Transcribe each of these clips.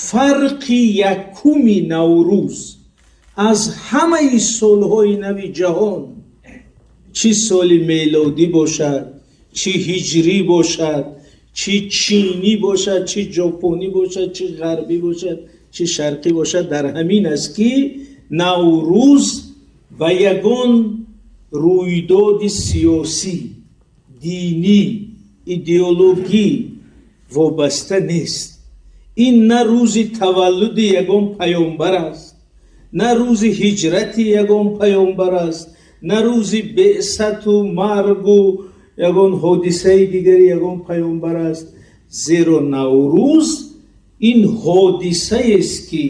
Фарқи якуми Наврӯз аз ҳамаи солҳои нави ҷаҳон, чӣ соли мелодӣ бошад, чӣ ҳиҷрӣ бошад, чӣ чинӣ бошад, чӣ ҷопонӣ бошад, чӣ ғарбӣ бошад, чӣ шарқӣ бошад, дар ҳамин аст, ки Наврӯз ба ягон рӯйдоди сиёсӣ, динӣ, идеологӣ вобаста нест. Ин на рӯзи таваллуди ягон паёмбар аст, на рӯзи ҳиҷрати ягон паёмбар аст, на рӯзи беъсату маргу ягон ҳодисаи дигари ягон паёмбар аст, зеро Наврӯз ин ҳодисаест, ки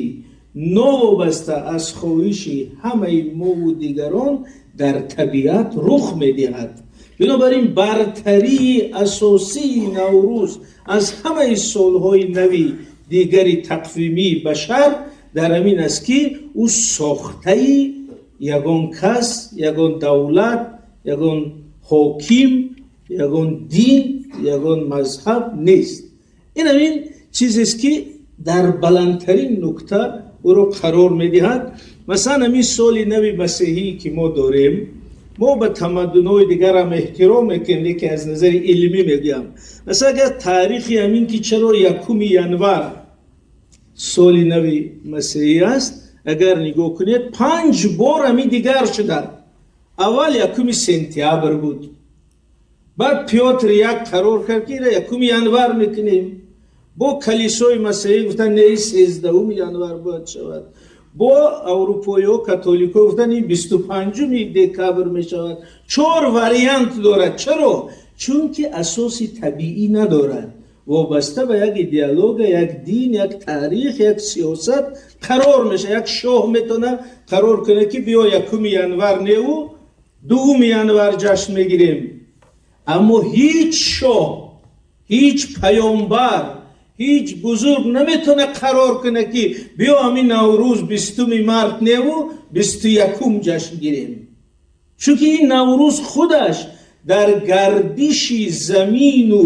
новобаста аз хоҳиши ҳамаи мову дигарон дар табиат рух медиҳад. Бинобар ин бартарии асосии Наврӯз аз ҳамаи солҳои нави дигари тақвимии башар дар ҳамин аст, ки ӯ сохтаи ягон кас, ягон давлат, ягон ҳоким, ягон дин, ягон мазҳаб нест. Ин ҳамин чизест, ки дар баландтарин нукта ӯро қарор медиҳад. Масалан, ҳамин соли нави масеҳӣ, ки мо дорем, мо ба тамаддунҳои дигарам эҳтиром мекунем, лекин аз назари илмӣ мегӯям. Масалан, агар таърихи ҳамин, ки чаро 1 январ соли нави масеҳӣ аст, агар нигоҳ кунед, панҷ бор ҳамин дигар шуда. Аввал 1 сентябр буд, баъд Пётр як қарор кард, ки ира 1 январ мекунем. Бо калисои масеҳӣ гуфтан, не, 13 январ бояд шавад. Бо аврупоиҳо, католикҳо гуфтан, ин 25 декабр мешавад. Чор вариант дорад. Чаро? Чунки асоси табиӣ надорад, вобаста ба як идеология, як дин, як таърих, як сиёсат қарор мешавад. Як шоҳ метавонад қарор кунад, ки биё, 1 январ неву 2 январ ҷашн мегирем, аммо ҳеҷ шоҳ, ҳеҷ паёмбар, ҳеҷ бузург наметавонад қарор кунад, ки биё, ҳамин Наврӯз 20 март неву 21-ум ҷашн гирем, чунки ин Наврӯз худаш дар гардиши замину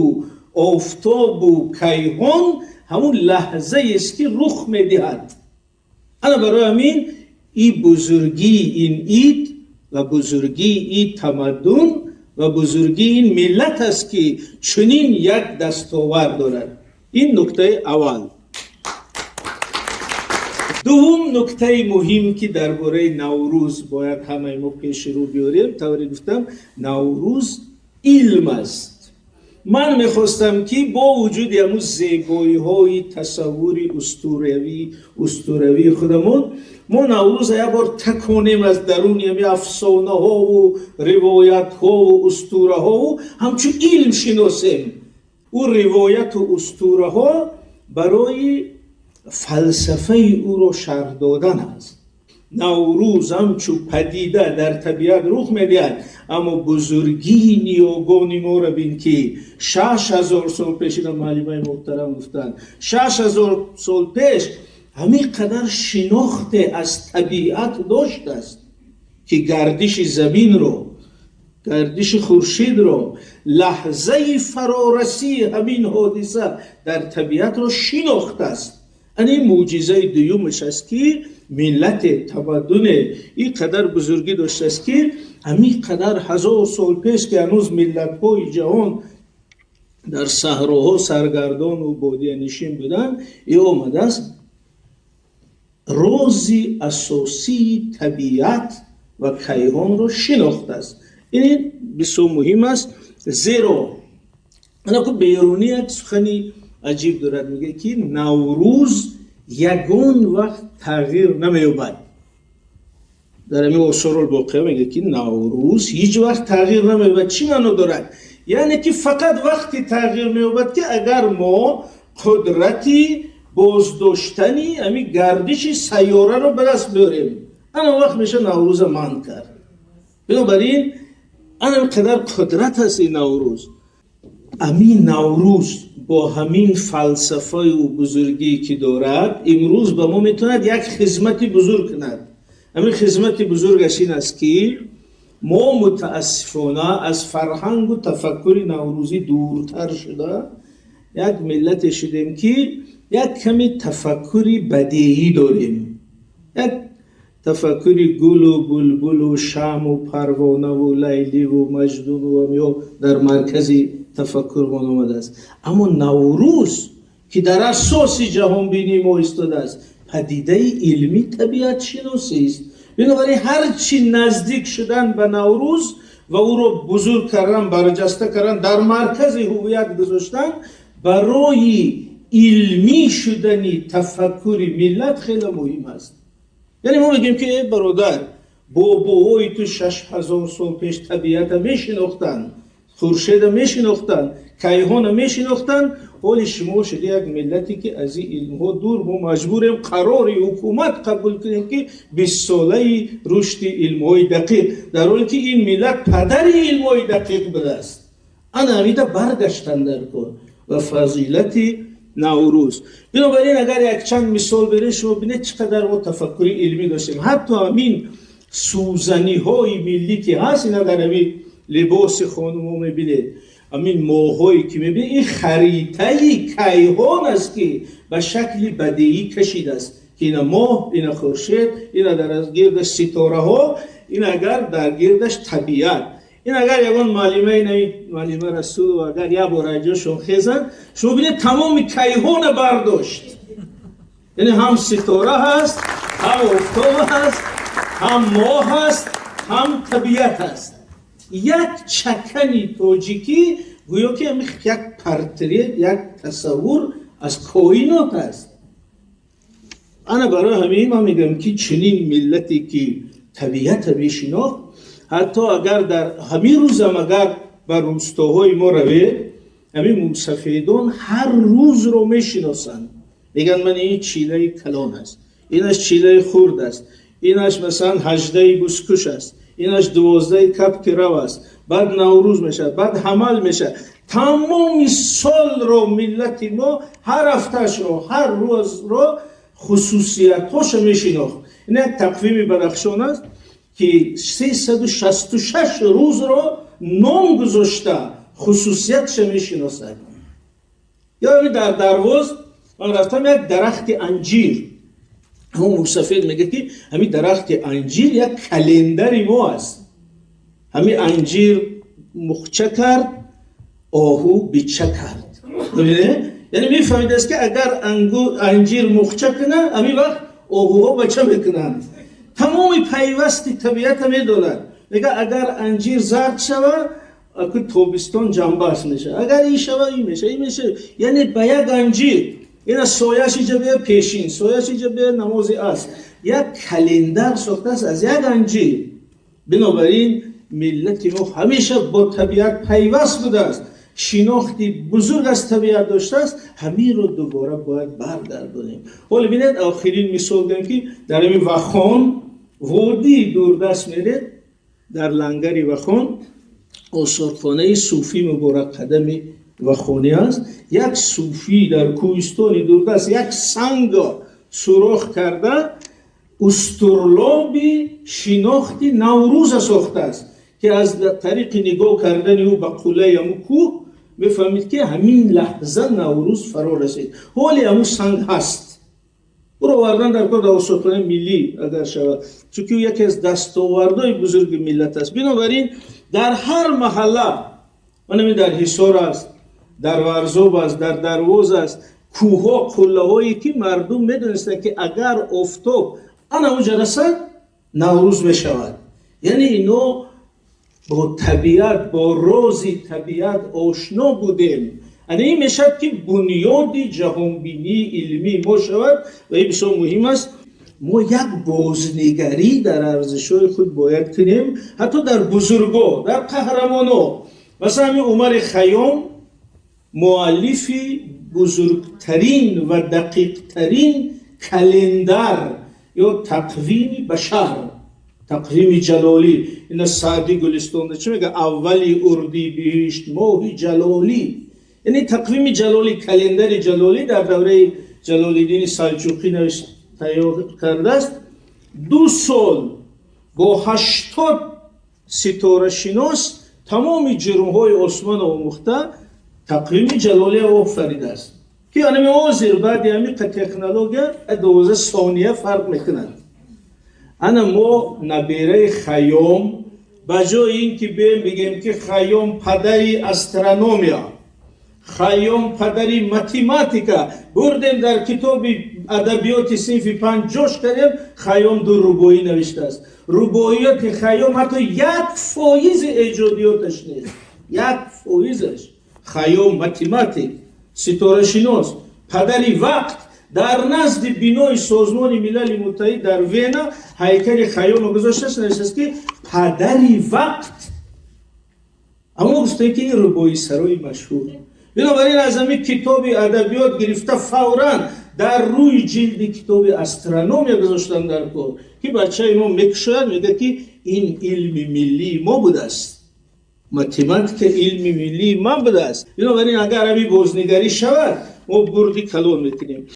офтобу кайҳон ҳамун лаҳзаест, ки рух медиҳад. Ана барои ҳамин и бузургии ин ид ва бузургии ин тамаддун ва бузургии ин миллат аст, ки чунин як дастовард дорад. Ин нуктаи аввал. Дуввум нуктаи муҳим, ки дар бораи Наврӯз бояд ҳамаи мо пеши рӯ биёрем, тавре гуфтам, Наврӯз илм аст. Ман мехостам, ки бо вуҷуди ҳамун зебоиҳои тасаввури устуравии худамон, мо Наврӯза як бор таконем аз даруни ҳами афсонаҳову ривоятҳову устураҳову ҳамчун илм шиносем. Ӯ ривояту устураҳо барои фалсафаи ӯро шарҳ додан аст. Наврӯз ҳамчун падида дар табиат рух медиҳад, аммо бузургии ниёгони моро бин, ки 6000 сол пеш, ина муаллимаи муҳтарам гуфтанд, 6000 сол пеш ҳамин қадар шинохте аз табиат доштааст, ки гардиши заминро, гардиши хуршидро, лаҳзаи фарорасии ҳамин ҳодиса дар табиатро шинохтааст. Ана ин мӯъҷизаи дуюмаш аст, ки миллате, тамаддуне ин қадар бузургӣ доштааст, ки ҳамин қадар ҳазор сол пеш, ки ҳанӯз миллатҳои ҷаҳон дар саҳроҳо саргардону бодиянишин буданд, и омадааст, рози асосии табиат ва кайҳонро шинохтааст. Ин бисёр муҳим аст, зеро анаку Берунӣ як сухани аҷиб дорад, мегӯяд, ки Наврӯз ягон вақт тағйир намеёбад. Дар ҳамин Осорулбоқия мегӯяд, ки Наврӯз ҳеҷ вақт тағйир намеёбад. Чӣ маъно дорад? Яъне ки фақат вақте тағйир меёбад, ки агар мо қудрати боздоштани ҳамин гардиши сайёраро ба даст биёрем, ана вақт меша Наврӯза манъ кард. Бинобар ин ана қадар қудрат аст ин Наврӯз. Ҳамин Наврӯз бо ҳамин фалсафаю бузургие, ки дорад, имрӯз ба мо метавонад як хизмати бузург кунад. Ҳамин хизмати бузургаш ин аст, ки мо мутаассифона аз фарҳангу тафаккури наврӯзӣ дуртар шуда, як миллате шудем, ки Як каме тафаккури бадеӣ дорем, як тафаккури гулу булбулу шамъу парвонаву Лайливу Маҷнуну ҳамиҳо дар маркази тафаккурмон омадааст. Аммо Наврӯз, ки дар асоси ҷаҳонбинии мо истодааст, падидаи илмӣ табиатшиносист. Бинобар ин ҳарчи наздик шудан ба Наврӯз ва ӯро бузург кардан, барҷаста кардан, дар маркази ҳуввият гузоштан, барои илмӣ шудани тафаккури миллат хеле муҳим аст. Яъне мо мегӯем, ки э бародар, бобоҳои ту 6000 сол пеш табиата мешинохтанд, хуршеда мешинохтанд, кайҳона мешинохтанд. Ҳоли шумо шуда як миллате, ки аз ин илмҳо дур. Мо маҷбурем қарори ҳукумат қабул кунем, ки 20-солаи рушди илмҳои дақиқ, дар ҳоле ки ин миллат падари илмҳои дақиқ будааст. Ана ҳамида баргаштан дар кор ва фазилати Наврӯз. Бинобар ин, агар якчанд мисол берем, шумо бинед, чӣ қадар мо тафаккури илмӣ доштем. Ҳатто ҳамин сӯзаниҳои миллӣ, ки ҳаст, ина дар ҳамин либоси хонумо мебинед, ҳамин моҳҳое, ки мебинед, ин харитаи кайҳон аст, ки ба шакли бадеӣ кашидааст, ки ина моҳ, ина хуршед, ина дар гирдаш ситораҳо, ин агар дар гирдаш табиат. Ин агар ягон муаллима, ина муаллима Расулова, агар як бор айҷошон хезанд, шумо бинед, тамоми кайҳона бардошт. Яъне ҳам ситора ҳаст, ҳам офтоб ҳаст, ҳам моҳ ҳаст, ҳам табиат ҳаст. Як чакани тоҷикӣ гӯё ки як портрет, як тасаввур аз коинот аст. Ана барои ҳамин ман мегӯям, ки чунин миллате, ки табиата мешинохт, ҳатто агар дар ҳамин рӯзам агар ба рӯстоҳои мо равед, ҳамин мӯсафедон ҳар рӯзро мешиносанд. Мегӯянд, ман ин чилаи калон аст, инаш чилаи хурд аст, инаш масалан 18-и бузкуш аст, инаш 12-и кабки рав аст, баъд Наврӯз мешавад, баъд ҳамал мешавад. Тамоми солро миллати мо ҳар ҳафтаашро, ҳар рӯзро хусусиятҳошо мешинохт. Ин як тақвими Бадахшон аст, ки 366 рӯзро ном гузошта, хусусиятша мешиносад. Ё дар Дарвоз ман рафтам, як дарахти анҷир. Ҳамон мусафед мегӯяд, ки ҳамин дарахти анҷир як календари мо аст. Ҳамин анҷир мухча кард, оҳу бича кард. Яъне мефаҳмидааст, ки агар анҷир мухча кунад, ҳамин вақт оҳуҳо бача мекунанд. Тамоми пайвасти табиата медонад. Мега, агар анҷир зард шава, тобистон ҷамбас мешавад, агар ин шава, ин мешава, ин мешава. Яъне ба як анҷир, ина сояш иҷа бия, пешин сояш иҷа бия, намози аср, як календар сохтааст аз як анҷир. Бинобар ин миллати мо ҳамеша бо табиат пайваст будааст, шинохти бузург аз табиат доштааст. Ҳаминро дубора бояд баргардонем. Ҳоло бинед, охирин мисол гӯем, ки дар ҳамин Вахон, водии дурдаст меред, дар лангари Вахон осорхонаи Суфӣ Муборакқадами Вахонӣ аст. Як суфӣ дар кӯҳистони дурдаст як санго сурох карда, устурлоби шинохти Наврӯза сохтааст, ки аз тариқи нигоҳ кардани ӯ ба қуллаи ҳамун кӯҳ мефаҳмид, ки ҳамин лаҳза Наврӯз фаро расид. Ҳоли ҳамун санг ҳаст, ӯро овардан дар кор, дар осорхонаи миллӣ агар шавад, чунки ӯ яке аз дастовардҳои бузурги миллат аст. Бинобар ин дар ҳар маҳалла, манами дар Ҳисор аст, дар Варзоб аст, дар Дарвоз аст, кӯҳҳо, қуллаҳое, ки мардум медонистанд, ки агар офтоб ана онҷа расад, Наврӯз мешавад. Яъне ино бо табиат, бо рози табиат ошно будем. Ана ин мешавад, ки бунёди ҷаҳонбинии илмии мо шавад ва ин бисёр муҳим аст. Мо як бознигарӣ дар арзишҳои худ бояд кунем, ҳатто дар бузурго, дар қаҳрамоно. Масалан, ҳамин Умари Хайём муаллифи бузургтарин ва дақиқтарин календар ё тақвими башар, тақвими ҷалолӣ. Ина Саъди Гулистонда чӣ мега? Аввали урдибиҳишт моҳи ҷалолӣ. Яъне тақвими ҷалолӣ, календари ҷалолӣ дар давраи Ҷалолиддини Салҷуқӣ навишт, тайёр кардааст. 2 сол бо 80 ситорашинос тамоми ҷурмҳои осмон омӯхта, тақвими ҷалолия офаридааст. Ки анами ҳозир баъди ҳамиқа технология 12 сония фарқ мекунад. Ана мо набераи Хайём, ба ҷои ин ки бием бигем, ки Хайём падари астрономия, Хайём падари математика, бурдем дар китоби адабиёти синфи панҷ ҷош кардем: Хайём ду рубоӣ навиштааст. Рубоиёти Хайём ҳатто 1 фоизи эҷодиёташ нест, 1 фоизаш. Хайём математик, ситорашинос, падари вақт. Дар назди бинои Созмони Милали Муттаҳид дар Вена ҳайкали Хайёмро гузоштааст, навиштааст, ки падари вақт. Аммо гуфтем, ки ин рубоисарои машҳур. Бинобар ин аз ҳамин китоби адабиёт гирифта, фавран дар рӯи ҷилди китоби астрономия гузоштан дар кор, ки бачаи мо мекушояд, мегӯяд, ки ин илми миллии мо будааст, математика илми миллии ман будааст. Бинобар ин агар ҳамин бознигарӣ шавад, мо бурди калон мекунем.